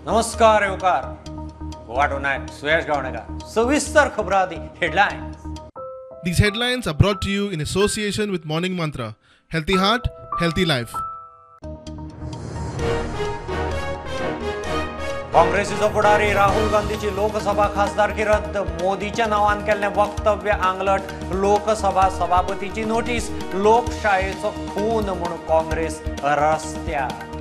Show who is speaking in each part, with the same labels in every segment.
Speaker 1: नमस्कार येवकार गोवा टुनायट सुयश गावणेकर. सविस्तर खबरां आदी headlines.
Speaker 2: These headlines are brought to you in association with Morning Mantra. Healthy heart, healthy life.
Speaker 1: काँग्रेसीचो फुडारी राहुल गांधीची लोकसभा खासदारकी रद्द. मोदीच्या नांवान केल्लें वक्तव्य आंगलट. लोकसभा सभापतीची नोटीस. लोकशायेचो खून म्हूण काँग्रेस रस्त्यार.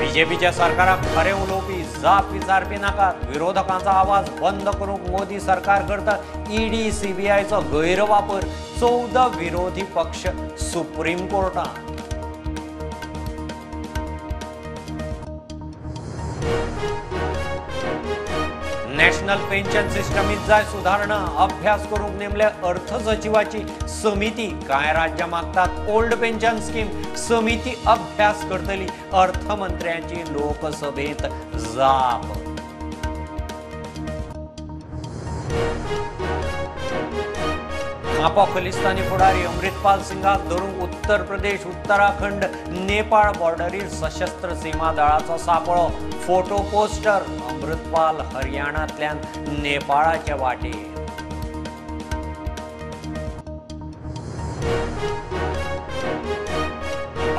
Speaker 1: बीजेपीच्या सरकाराक खरें उलोवपी जाप विचारपी नाकात. विरोधकांचो आवाज बंद करूंक मोदी सरकार करता. ईडी सीबीआयचो गैरवापर. 14 विरोधी पक्ष सुप्रीम कोर्टात. नॅशनल पेन्शन सिस्टमीत जाय सुधारणा. अभ्यास करूंक नेमले अर्थ सचिवाची समिती. कांय राज्यां मागतात ओल्ड पेन्शन स्कीम. समिती अभ्यास करतली. अर्थमंत्र्यांची लोकसभेत जाप. खापो खलिस्तानी फुडारी अमृतपाल सिंगाक धरूंक उत्तर प्रदेश, उत्तराखंड, नेपाळ बॉर्डरीर सशस्त्र सीमा दळाचो सापळो. Photo poster. अमृतपाल हरियाणांतल्यान नेपाळाचे वाटेर.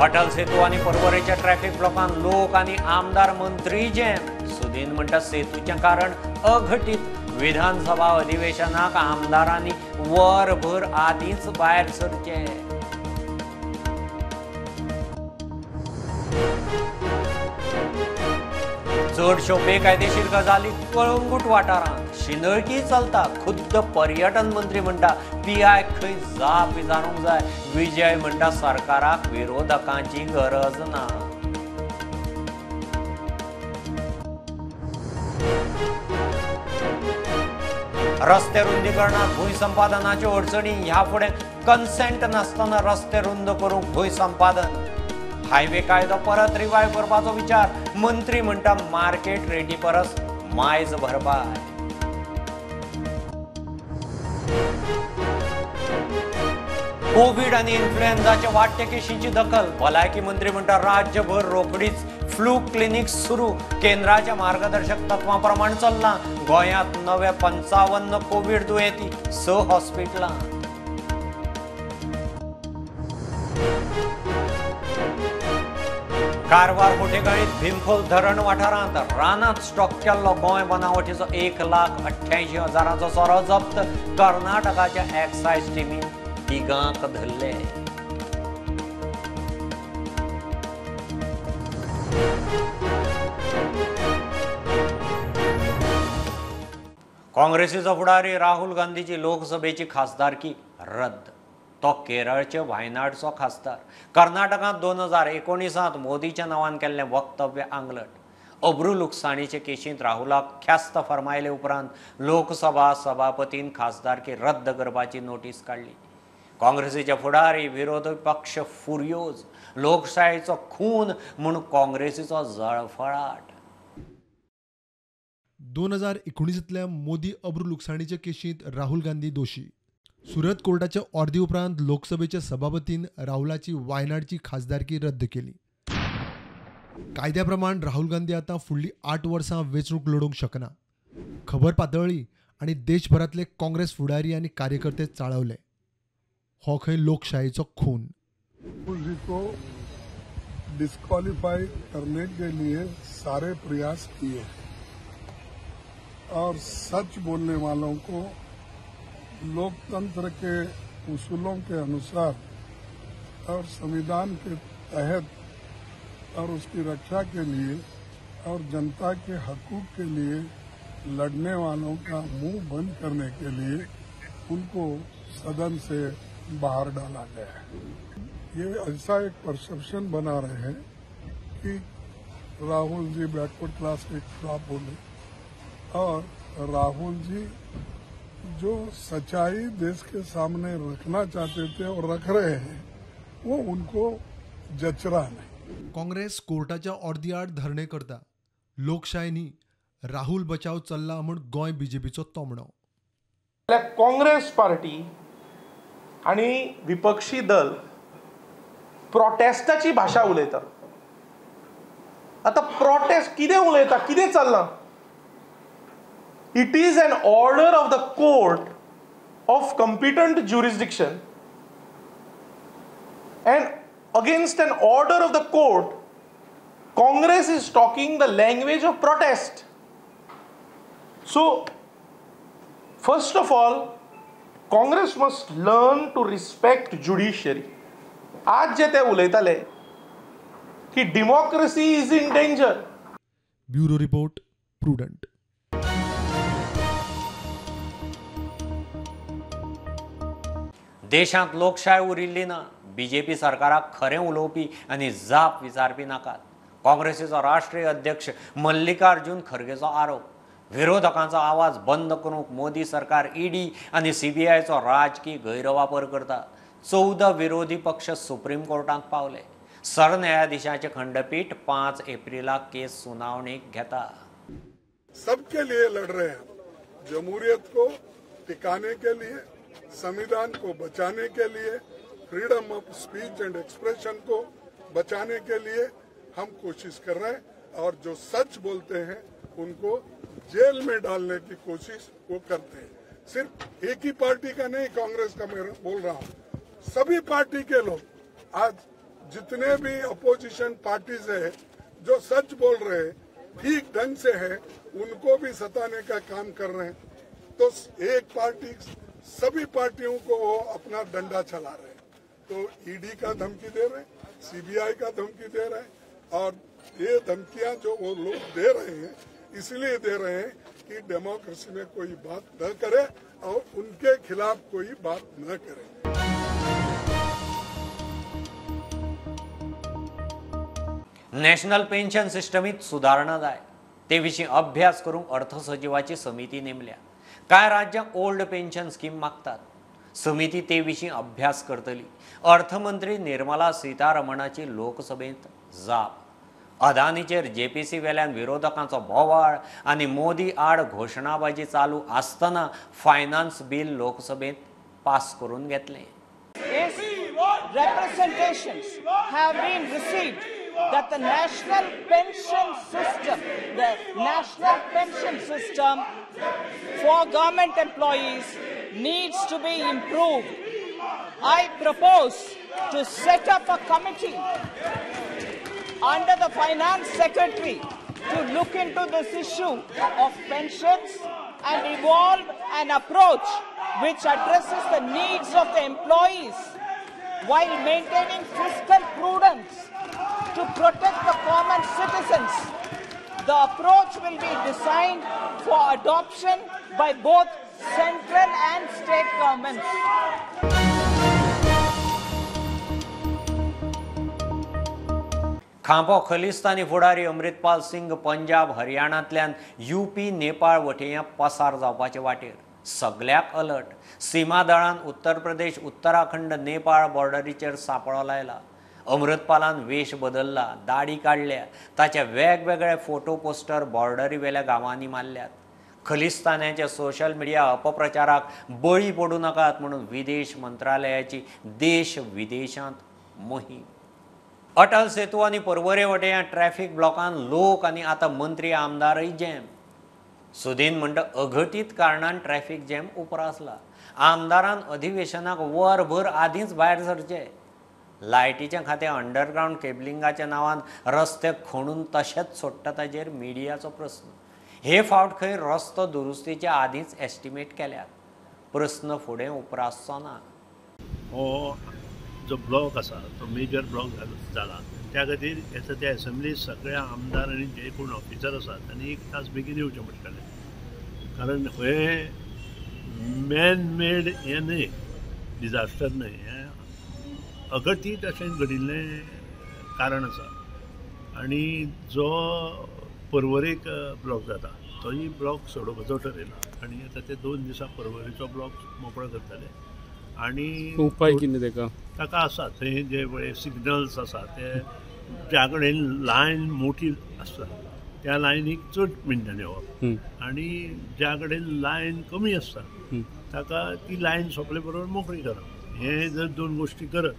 Speaker 1: अटल सेतू आनी पर्वरेच्या ट्रॅफिक ब्लॉकान लोक आनी आमदार मंत्री जॅम. सुदीन म्हणटा सेतूचें कारण अघटीत. विधानसभा अधिवेशनाक आमदारांनी वरभर आदींच भायर सरचें. चडश्यो बेकायदेशीर गजाली कळंगूट वाठारांत. शिंदळकी चलता. खुद्द पर्यटन मंत्री म्हणटा पीआय खंय जाप विचारूंक जाय. विजय म्हणटा सरकाराक विरोधकांची गरज ना. रस्ते रुंदीकरणात भूंय संपादनाच्यो अडचणी. ह्या फुडें कन्सेंट नासतना रस्ते रुंद करूंक भूंय संपादन. हायवे कायदो परत रिवायव करपाचो विचार. मंत्री म्हणटा मार्केट रेटी परस मायज भरपाय. कोवीड आनी इन्फ्लुएन्झाच्या वाडट्या केशींची दखल. भलायकी मंत्री म्हणटा राज्यभर रोखडीच फ्लू क्लिनिक सुरू. केंद्राच्या मार्गदर्शक तत्वां प्रमाण चल्लां. गोंयांत नवे 55 कोवीड दुयेंती, 6 हॉस्पिटलां. कारवार कोठेगाळीत भीमखोल धरण वाठारांत रानांत स्टॉक केल्लो गोंय बनावटीचो 1,88,000 सोरो जप्त. कर्नाटकाच्या एक्सायज टिमीन तिगांक धरले. काँग्रेसीचो फुडारी राहुल गांधीची लोकसभेची खासदारकी रद्द. तो केरळचे वायनाडचो खासदार. कर्नाटकांत 2019 मोदीच्या नांवान केल्लें वक्तव्य आंगलट. अब्रू लुकसाणीचे केशींत राहुलाक ख्यास्त फर्मायले उपरांत लोकसभा सभापतीन खासदारकी रद्द करपाची नोटीस काडली. काँग्रेसीचे फुडारी विरोधी पक्ष फुर्योज. लोकशायेचो खून म्हूण काँग्रेसीचो जळफळाट.
Speaker 3: 2019तल्या मोदी अब्रू लुकसाणीचे केशींत राहुल गांधी दोशी. सुरत कोर्टाच्या ऑर्दी उपरांत लोकसभेच्या सभापतीन राहुलाची वायनाडची खासदारकी रद्द केली. कायद्या प्रमाण राहुल गांधी आतां फुडली 8 वर्सां वेंचणूक लडोवंक शकना. खबर पातळ्ळी आनी देशभरांतले काँग्रेस फुडारी आनी कार्यकर्ते चाळवले. हो खंय लोकशायेचो खून.
Speaker 4: राहुल जी को डिस्क्वालीफाई करने के लिए सारे प्रयास किए और सच बोलने वालों को लोकतंत्र के उसूलों के अनुसार और संविधान के तहत और उसकी रक्षा के लिए और जनता के हकूक के लिए लड़ने वालों का मुंह बंद करने के लिए उनको सदन से बाहर डाला गया है। ये ऐसा एक परसेप्शन बना रहे हैं कि Rahul ji backward class K खिलाफ बोले और राहुल जी जो सच्चाई देश के सामने रखना चाहते थे और रख रहे हैं वो उनको जच रहा नहीं।
Speaker 3: काँग्रेस कोर्टाच्या अर्दी आड धरणे करता, लोकशाय न्ही राहुल बचाव चल्ला म्हूण गोंय बीजेपीचो तोमणो।
Speaker 5: काँग्रेस पार्टी आनी विपक्षी दल प्रोटेस्टाची भाशा उलयता. आतां प्रोटेस्ट कितें उलयता, कितें चल्लां? It is an order of the court of competent jurisdiction and against an order of the court Congress is talking the language of protest. So first of all Congress must learn to respect judiciary. आज जे ते उलयताले की democracy is in danger.
Speaker 3: Bureau report, Prudent.
Speaker 1: देशांत लोकशाय उरिल्ली ना. BJP सरकाराक खरें उलोवपी आनी जाप विचारपी नाकात. काँग्रेसीचो राष्ट्रीय अध्यक्ष मल्लिकार्जुन खरगेचो आरोप. विरोधकांचो आवाज बंद करूंक मोदी सरकार ईडी आनी सीबीआयचो राजकी गैरवापर करता. 14 विरोधी पक्ष सुप्रीम कोर्टांत पावले. सरन्यायाधीशाचे खंडपीठ 5 एप्रिलाक केस सुनावणेक घेता.
Speaker 4: सबके लिए लड़ रहे हैं, जमहूरियत को टिकाने के लिए, संविधान को बचाने के लिए, freedom of speech and expression को बचाने के लिए हम कोशिश कर रहे हैं और जो सच बोलते हैं उनको जेल में डालने की कोशिश वो करते हैं। सिर्फ एक ही पार्टी का नहीं, कांग्रेस का मैं बोल रहा हूँ, सभी पार्टी के लोग आज जितने भी अपोजिशन पार्टीज है जो सच बोल रहे हैं, ठीक ढंग से है, उनको भी सताने का काम कर रहे हैं। तो एक पार्टी, सभी पार्टियों को वो अपना डंडा चला रहे हैं। तो ईडी का धमकी दे रहे हैं, सीबीआई का धमकी दे रहे हैं और ये धमकियां जो वो लोग दे रहे हैं इसलिए दे रहे हैं कि डेमोक्रेसी में कोई बात न करे और उनके खिलाफ कोई बात न करे।
Speaker 1: नॅशनल पेन्शन सिस्टमीत सुदारणा जाय ते विशीं अभ्यास करूंक अर्थ सचिवाची समिती नेमल्या. कांय राज्यां ओल्ड पेन्शन स्कीम मागतात. समिती ते विशीं अभ्यास करतली. अर्थमंत्री निर्मला सीतारमणाची लोकसभेंत जाप. अदानीचेर जेपीसी वेल्यान विरोधकांचो बोवाळ आनी मोदी आड घोशणाबाजी चालू आसतना फायनान्स बिल लोकसभेंत पास करून घेतलें.
Speaker 6: Representations have been received that the national pension system, the national pension system for government employees needs to be improved. I propose to set up a committee under the finance secretary to look into this issue of pensions and evolve an approach which addresses the needs of the employees while maintaining fiscal prudence to protect the common citizens. The approach will be designed for adoption by both central and state governments.
Speaker 1: खांपो Khalistani फुडारी Amritpal Singh Punjab हरियाणांतल्यान UP Nepal वटेयां पसार जावपाचे वाटेर. सगल्याक alert. सीमा दळान उत्तर प्रदेश उत्तराखंड नेपाळ बॉर्डरीचेर सांपळो लायला. अमृतपालान वेश बदलला, दाडी काडल्या, ताचे वेगवेगळे फोटो पोस्टर बॉर्डरी वेल्या गांवांनी मारल्यात. खलिस्तान्याच्या सोशल मिडिया अपप्रचाराक बळी पडूं नाकात म्हणून विदेश मंत्रालयाची देश विदेशांत मोहीम. अटल सेतू आनी पर्वरे वटेयां ट्रॅफिक ब्लॉकान लोक आनी आतां मंत्री आमदारय जॅम. सुदीन म्हणटा अघटीत कारणान ट्रॅफिक जॅम उप्रासला. आमदारान अधिवेशनाक वरभर आदींच भायर सरचें. लायटीचें खातें अंडरग्रावंड केबलिंगाच्या नांवान रस्ते खणून तशेंच सोडटा ताजेर मिडियाचो प्रस्न. हे फावट खंय रस्तो दुरुस्तीच्या आदींच एस्टिमेट केल्यात. प्रस्न फुडें उप्रासचो ना.
Speaker 7: हो जो ब्लॉक आसा तो मेजर ब्लॉक जाला, त्या खातीर येता त्या एसेंब्ली सगळ्या आमदार आनी जे कोण ऑफिसर आसात तांणी एक तास बेगीन येवचें पडटलें, कारण हे मॅन मेड हें न्हय, डिजास्टर न्हय, हें अगतीत अशें घडिल्लें कारण आसा. आनी जो पर्वरेक ब्लॉक जाता तोय ब्लॉक सोडोवपाचो ठरयला आनी आतां ते 2 दिसां पर्वरेचो ब्लॉक मोकळो करतले. आनी
Speaker 8: उपाय कितें ताका
Speaker 7: ताका आसा थंय जे पळय सिग्नल्स आसा ते ज्या कडेन लायन मोठी आसता त्या लायनीक चड मिनटां येवप आनी ज्या कडेन लायन कमी आसता ताका ती लायन सोंपले बरोबर मोकळी करप. हे जर 2 गोश्टी करत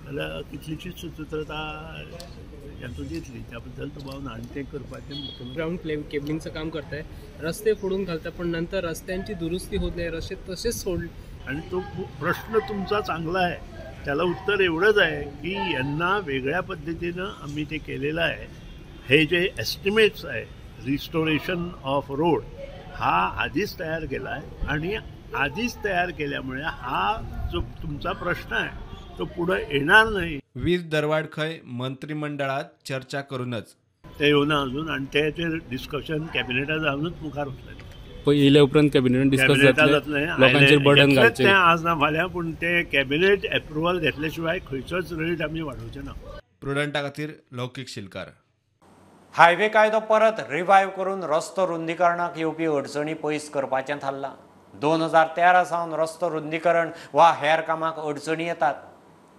Speaker 7: जाल्यार कितलीशीच सुसूत्रता हातूंत येतली. त्या बद्दल दुबाव ना आनी तें करपाचें मुख्यमंत्री
Speaker 8: ग्राउंड केबलिंगचं काम करताय, रस्ते फोडून घालतात पण नंतर रस्त्यांची दुरुस्ती होत नाही, रस्ते तसेच सोड.
Speaker 7: आणि तो प्रश्न तुमचा चांगला आहे, त्याला उत्तर एवढंच आहे की यांना वेगळ्या पद्धतीनं आम्ही ते केलेलं आहे. हे जे एस्टिमेट्स आहे रिस्टोरेशन ऑफ रोड हा आधीच तयार केला आहे आणि आधीच तयार केल्यामुळे हा जो तुमचा प्रश्न आहे तो पुढे येणार नाही.
Speaker 9: वीज दरवाढ खंय मंत्रिमंडळात चर्चा करूनच
Speaker 7: ते येवना अजून आणि ते डिस्कशन कॅबिनेटात जाऊनच मुखार वतलें.
Speaker 10: येयल्या उपरांत कॅबिनेटान डिस्कस जातलें, लोकांचेर बर्डन घालचें
Speaker 7: तें आज ना फाल्यां, पूण ते कॅबिनेट एप्रुवल घेतले शिवाय खंयचोच रेट आमी वाडोवचे ना.
Speaker 9: प्रुडंटा खातीर लौकीक शिलकार.
Speaker 1: हायवे कायदो परत रिवायव करून रस्तो रुंदीकरणाक येवपी अडचणी पयस करपाचें थारलां. 2013 सावन रस्तो रुंदीकरण वा हेर कामाक अडचणी येतात.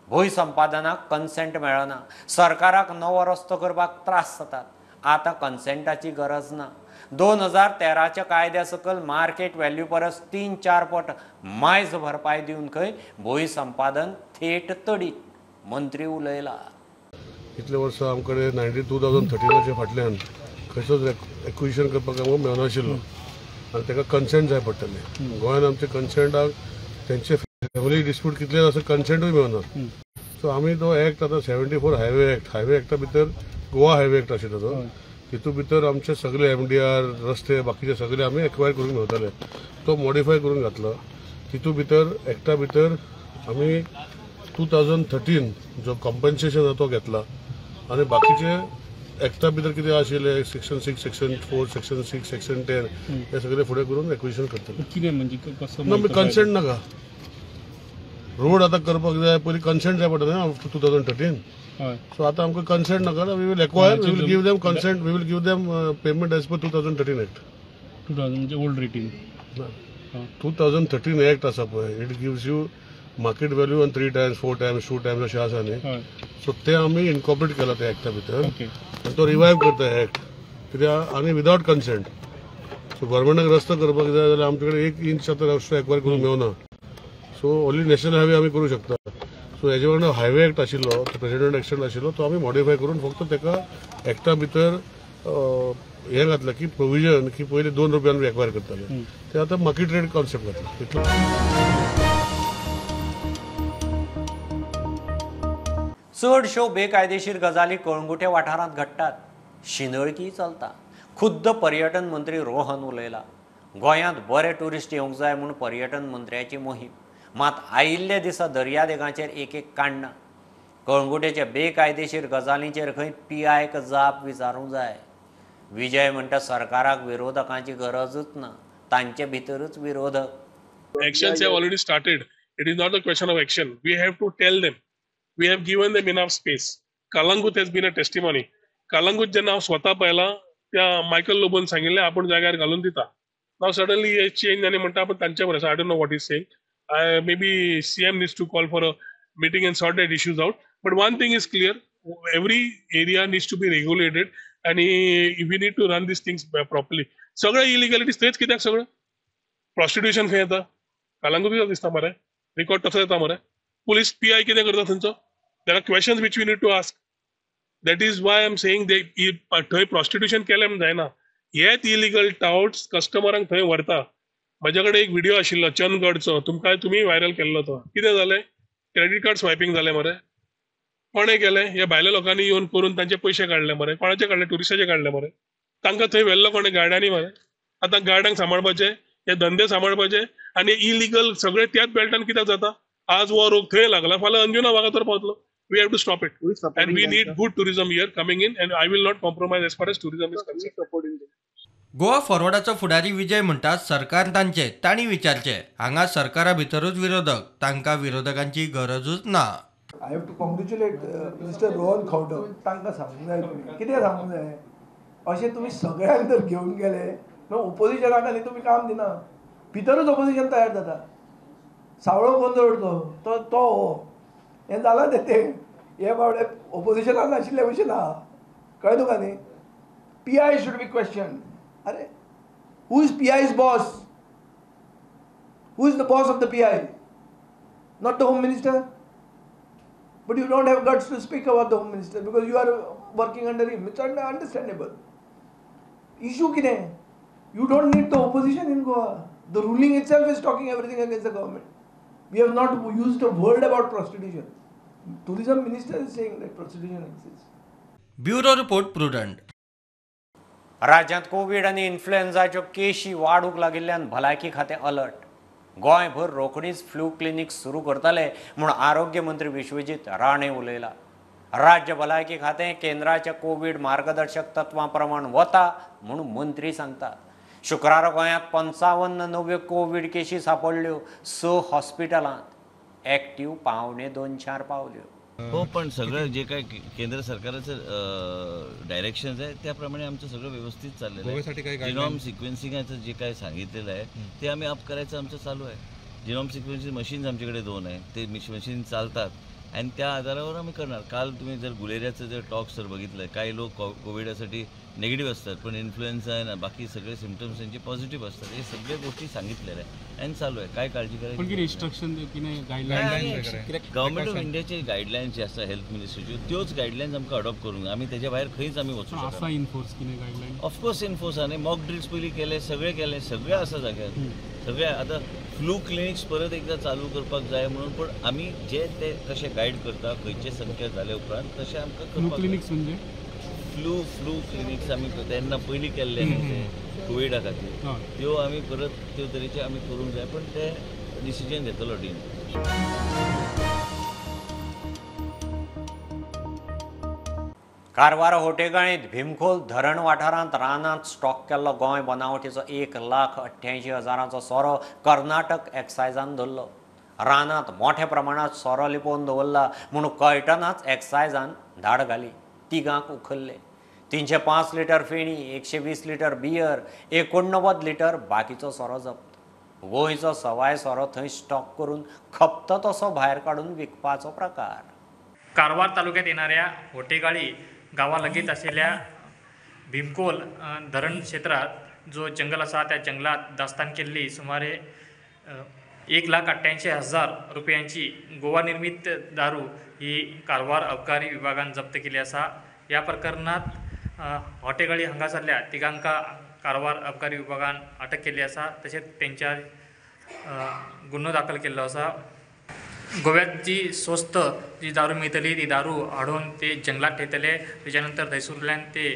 Speaker 1: भूंय संपादनाक कन्सेंट मेळना, सरकाराक नवो रस्तो करपाक त्रास जातात. आतां कन्सेंटाची गरज ना. 2013च्या कायद्या सकयल मार्केट व्हॅल्यू परस 3-4 पट मायज भरपाय दिवन खंय भूंय संपादन थेट तडीक. मंत्री उलयला.
Speaker 11: इतले वर्सां आमकडे 2013 फाटल्यान खंयचोच एक्विजिशन करपाक आमकां मेळनाशिल्लो आनी ताका कन्सेंट जाय पडटलें. गोंयांत आमचे कन्सेंटाक तेंचे फॅमिली डिस्प्यूट कितले आसा कन्सेंटूय मेळना. सो आमी तो एक्ट आतां 74 हायवे एक्ट, हायवे एक्टा भितर गोवा हायवे एक्ट आशिल्लो तो, तितूंत भितर आमचे सगळे MDR रस्ते बाकीचे सगळे आमी एक्वायर करून मेळटले, तो मॉडिफाय करून घातलो. तितूंत भितर एक्टा भितर आमी 2013 जो कॉम्पन्सेशन आसा तो घेतला आनी बाकीचे एक्टा भितर कितें आशिल्लें सेक्शन 6, सेक्शन 4, सेक्शन 6, सेक्शन 10 हे सगळे फुडें करून एक्विजिशन करतले.
Speaker 10: कितें म्हणजे कसो
Speaker 11: ना कन्सेंट नाका, रोड आतां करपाक जाय पयलीं कन्सेंट जाय पडटा न्ही 2013. सो आतां आमकां कन्सेंट नाका, we will acquire, we will give them consent, we will give them payment as per 2013 act.
Speaker 10: 2000 म्हणजे ओल्ड रेटीन
Speaker 11: 2013 एक्ट आसा पळय, it gives you market value on 3 times, 4 times, 2 times अशें आसा न्ही. सो ते आमी इनकॉर्पोरेट केला त्या एक्टा भितर आनी तो रिवायव करता एक्ट कित्याक आनी विदावट कन्सेंट. सो गव्हर्मेंटाक रस्तो करपाक जाय जाल्यार आमचे कडेन 1 इंच आतां रस्तो एक्वायर करूंक मेळना. सो ओन्ली नॅशनल हायवे आमी करूं शकता. सो हेजे वांगडा हायवे एक्ट आशिल्लो, तो प्रेसिडेंट एक्शन आशिल्लो, तो आमी मॉडिफाय करून फक्त ताका एक्टा भितर हें घातलां की प्रोविजन की पयलीं 2 रुपयान एक्वायर करताले ते आतां मार्केट रेट कॉन्सेप्ट घातला. इतलो.
Speaker 1: चडश्यो बेकायदेशीर गजाली कळंगुटे वाठारांत घडटात, शिंदळकी चलता. खुद्द पर्यटन मंत्री रोहन उलयला. गोंयांत बरे ट्युरिस्ट येवंक जाय म्हूण पर्यटन मंत्र्याची मोहीम, मात आयिल्ल्या दिसा दर्यादेगांचेर एक एक काडना. कळंगुटेच्या बेकायदेशीर गजालींचेर खंय PIक जाप विचारूंक जाय. विजय म्हणटा सरकाराक विरोधकांची गरजूच ना, तांचे भितरूच विरोधक.
Speaker 12: Actions have already started. It is not a question of action. We have to tell them. We have given them enough space. Calangute has been a testimony. Calangute जेन्ना हांव स्वता पळयलां त्या मायकल लोबोन सांगिल्लें आपूण जाग्यार घालून दिता. नाव सडनली हे चेंज आनी म्हणटा आपूण तांचे बरोबर. I don't know what is saying. Maybe CM needs to call for a meeting and sort that issues out. But one thing is clear, every area needs to be regulated and we need to run these things properly. सगळे इलिगॅलिटीज थंयच कित्याक सगळें? Prostitution खंय येता? कलंगूट दिसता मरे, record तसो येता मरे. पुलीस PI कितें करता थंयचो? There are questions which we need to ask. That is why I am saying थंय प्रॉस्टिट्युशन केलें म्हूण जायना. हेच इलिगल टावट्स कस्टमरांक थंय व्हरता. म्हज्या कडेन एक व्हिडिओ आशिल्लो चंदगडचो, तुमकां तुमी व्हायरल केल्लो तो. कितें जालें? क्रेडीट कार्ड स्वायपींग जालें मरे. कोणें केलें? ह्या भायल्या लोकांनी येवन करून तांचे पयशे काडले मरे. कोणाचे काडले? ट्युरिस्टाचे काडले मरे. तांकां थंय व्हेल्लो कोणें? गार्डांनी मरे. आतां गार्डांक सांबाळपाचे, हे धंदे सांबाळपाचे आनी इलिगल सगळे त्याच बेल्टान कित्याक जाता? आज हो रोग थंय लागला, फाल्यां अंजुना वागातोर पावतलो. We have to stop it and we need good tourism here coming in and I will not compromise as far as tourism is concerned.
Speaker 13: Goa फॉरवर्डाचो फुडारी विजय म्हणटा सरकार तांचे, तांणी विचारचे. हांगा सरकारा भितरूच विरोधक, तांकां विरोधकांची गरजूच ना.
Speaker 14: I have to congratulate mister Rohan Khaunte. तांकां सांगूंक जाय, तुमी कितें सांगूंक जाय, अशें तुमी सगळ्यांक जर घेवन गेले ओपोजिशनाक न्ही तुमी काम दिना, भितरूच ओपोजिशन तयार जाता. सावळो गोंदळ तो तो हो हें जालां तें हे बावडे ओपोजिशनान नाशिल्ले भशेन आहा, कळ्ळें तुका न्ही? PI should be question. अरे who is PI's boss? Who is the boss of the PI? Not the home minister. But you don't have guts to speak about the home minister because you are working under him. It's understandable. Issue कितें? You don't need the opposition in Goa. The ruling itself is talking everything against the government. We have not used a word about prostitution. Tourism minister is saying that prostitution exists.
Speaker 13: Bureau report, Prudent.
Speaker 1: राज्यांत Covid आनी इन्फ्लुएन्झाच्यो केशी वाडूंक लागिल्ल्यान भलायकी खातें alert. गोंयभर रोखडीच flu clinic सुरू करतले म्हूण आरोग्य मंत्री विश्वजीत राणे उलयला. राज्य भलायकी खातें केंद्राच्या कोवीड मार्गदर्शक तत्वां प्रमाण वता म्हूण मंत्री सांगतात. शुक्रारा गोंयांत 55 नव्यो कोवीड केशी सापडल्यो. 6 हॉस्पिटलांत एक्टिव्ह 1.75 पावल्यो.
Speaker 15: हो, पण सगळं जे काय केंद्र सरकारचं डायरेक्शन्स आहे त्याप्रमाणे आमचं सगळं व्यवस्थित चाललेलं आहे. जिनॉम सिक्वेन्सिंगाचं जे काय सांगितलेलं आहे ते आम्ही अप करायचं आमचं चालू आहे. जिनॉम सिक्वेन्सिंग मशीन्स आमच्याकडे 2 आहे, ते मशीन चालतात आणि त्या आधारावर आम्ही करणार. काल तुम्ही जर गुलेरियाचं जर टॉक सर बघितलं, काही लोक कोविडासाठी नेगेटिव्ह असतात पण इन्फ्लुएन्झा आहे ना, बाकी सगळे सिम्पटम्स त्यांचे पॉझिटिव्ह असतात. हे सगळ्या गोष्टी सांगितलेल्या आहे आणि चालू आहे. काय काळजी करायची? गव्हर्नमेंट ऑफ इंडियाचे गायडलायन्स जे आसा हेल्थ मिनिस्ट्रीच्यो त्योच गायडलायन्स आमकां अडॉप्ट करूंक आमी तेच्या भायर खंयच आमी वचूं शकना. ऑफकोर्स इन्फोर्स आनी मॉक ड्रिल्स पयलीं केले, सगळे केले, सगळे आसा जाग्यार सगळे. आतां फ्लू क्लिनिक्स परत एकदा चालू करपाक जाय म्हणून, पण आमी जे ते कशे गायड करता खंयचे संख्या जाले उपरांत तशें आमकां करपाक.
Speaker 10: क्लिनिक्स म्हणजे
Speaker 15: फ्लू क्लिनिक्स आमी तेन्ना पयलीं केल्ले न्ही ते कोविडा खातीर, त्यो आमी परत त्यो तरेचे आमी करूंक जाय, पण ते डिसिजन घेतलो डीन.
Speaker 1: कारवार होटेगाळींत भीमखोल धरण वाठारांत रानांत स्टॉक केल्लो गोंय बनावटीचो 1,88,000 सोरो कर्नाटक एक्सायजान धरलो. रानांत मोठ्या प्रमाणात सोरो लिपोवन दवरला म्हूण कळटनाच एक्सायजान धाड घाली. तिगांक उखल्ले. 305 litre feni, 120 litre beer, 89 litre बाकीचो सोरो जप्त. गोंयचो सवाय सोरो थंय स्टॉक करून खपता तसो भायर काडून विकपाचो प्रकार.
Speaker 16: कारवार तालुक्यात येणाऱ्या होटेगाळी गावालगीत आशिल्ल्या भीमकोल धरण क्षेत्रात जो जंगल आसा त्या जंगलात दास्तान केल्ली सुमारे 1,88,000 रुपयांची गोवा निर्मित दारू ही कारवार अबकारी विभागान जप्त केली आसा. ह्या प्रकरणात होटेगाळी हांगासरल्या तिगांका कारवार अबकारी विभागान अटक केल्ली आसा. तशेंच तेंच्यार गुन्हो दाखल केल्लो आसा. गोव्यात जी स्वस्त जी दारू मेळटली ती दारू हाडून ते जंगलात ठेयतले. तेच्या नंतर थंयसरल्यान ते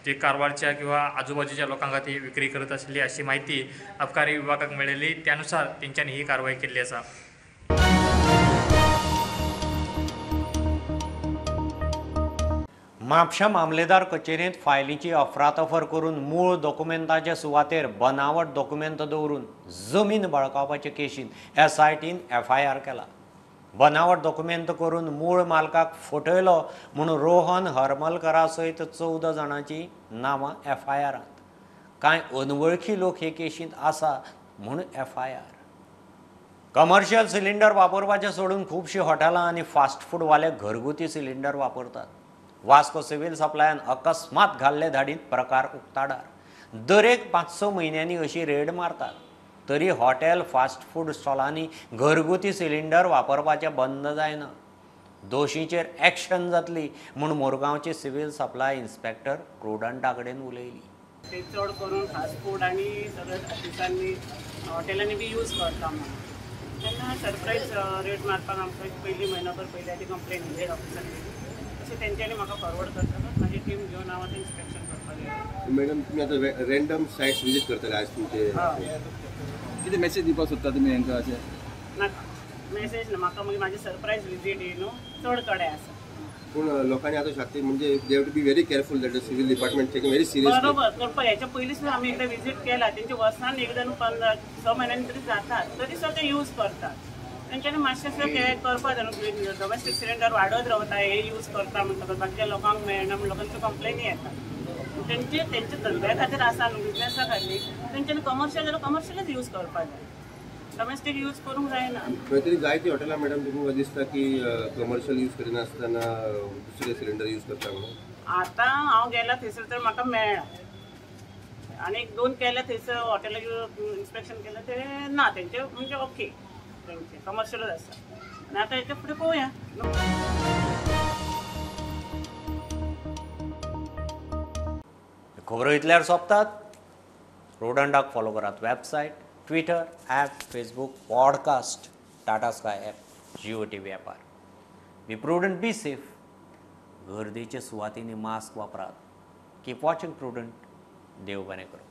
Speaker 16: जे कारवारच्या किंवा आजूबाजूच्या लोकांक खातीर विक्री करत आशिल्ली अशी म्हायती अबकारी विभागाक मेळिल्ली. त्यानुसार तेंच्यांनी ही कारवाय केल्ली आसा.
Speaker 1: म्हापशा मामलेदार कचेरेंत फायलीची अफरातफर करून मूळ दोकुमेंताचे सुवातेर बनावट दोकुमेंत दवरून जमीन बळकावपाचे केशींत एसआयटीन एफआयआर केला. बनावट दोकुमेंत करून मूळ मालकाक फटयलो म्हूण रोहन हरमलकरा सयत 14 जाणांची नांवां एफआयआरांत. कांय अनवळखी लोक हे केशींत आसा म्हूण एफआयआर. कमर्शियल सिलिंडर वापरपाचें सोडून खुबशीं हॉटेलां आनी फास्ट फूडवाले घरगुती सिलिंडर वापरतात. वास्को सिव्हिल सप्लायान अकस्मात घाल्ले धाडीत प्रकार उक्ताडार. दरेक 5-6 म्हयन्यांनी अशी रेड मारतात तरी हॉटेल फास्ट फूड स्टॉलांनी घरगुती सिलिंडर वापरपाचें बंद जायना. दोशींचेर एक्शन जातली म्हूण मुरगांवची सिव्हिल सप्लाय इन्स्पेक्टर प्रुडंटा कडेन उलयली.
Speaker 17: ते चड करून फास्ट फूड आनी सगळे ऑफिसांनी हॉटेलांनी बी यूज करता म्हणून तेन्ना सरप्रायज रेट मारपाक आमकां पयलीं म्हयनोभर पयलीं आदी कंप्लेन हेड ऑफिसांनी तशें तेंच्यांनी म्हाका फॉरवर्ड करतकच म्हाजी टीम घेवन हांव आतां इन्स्पेक्शन करपाक गेलें.
Speaker 18: मॅडम, तुमी आतां रँडम सायट्स विजीट करतले आज तुमचे, कितें मॅसेज दिवपाक सोदता तुमी हांकां अशें?
Speaker 17: नाका मॅसेज ना म्हाका, मागीर म्हाजी सरप्रायज विजीट ही न्हू चड कडेन आसा.
Speaker 18: पूण लोकांनी आतां शाती म्हणजे they have to be very careful that the civil department taking very seriously.
Speaker 17: बरोबर करपा हेच्या पयलीं सुद्दां आमी एकदां विजीट केला तेंचे वर्सान एकदां न्हू 15-6 म्हयन्यांनी तरी जातात तरी सुद्दां ते यूज करतात. तेंच्यांनी मातशें सुद्दां करपा जाय न्हू. डोमेस्टीक सिलिंडर वाडत रावता हे यूज करता म्हणटकच बाकीच्या लोकांक मेळना म्हण लोकांच्यो कंप्लेनी येता. तेंचे तेंच्या धंद्या खातीर आसा न्हू, बिजनेसा खातीर तेंच्यांनी कमर्शियल जाल्यार कमर्शियलच यूज करपा जाय, डोमेस्टीक यूज करूंक जायना.
Speaker 18: खंय तरी जायती हॉटेलां मॅडम तुमकां दिसता की कमर्शियल यूज करिनासतना दुसरे सिलिंडर यूज करता म्हणून?
Speaker 17: आतां हांव गेला थंयसर तर म्हाका मेळ्ळा आनी 1-2 केल्या थंयसर हॉटेलाक इन्स्पेक्शन केलें ते ना तेंचे म्हणजे ओके. तेंचे कमर्शियलूच आसा आनी आतां हेच्या फुडें पळोवया.
Speaker 1: खबरो इतल्यार सोंपतात. प्रुडंटाक फॉलो करात website, Twitter, app, Facebook, podcast, Tata Sky app, Jio TV ॲपार. Be prudent, be safe. गर्देच्या सुवातींनी मास्क वापरात. Keep watching Prudent. देव बरें करूं.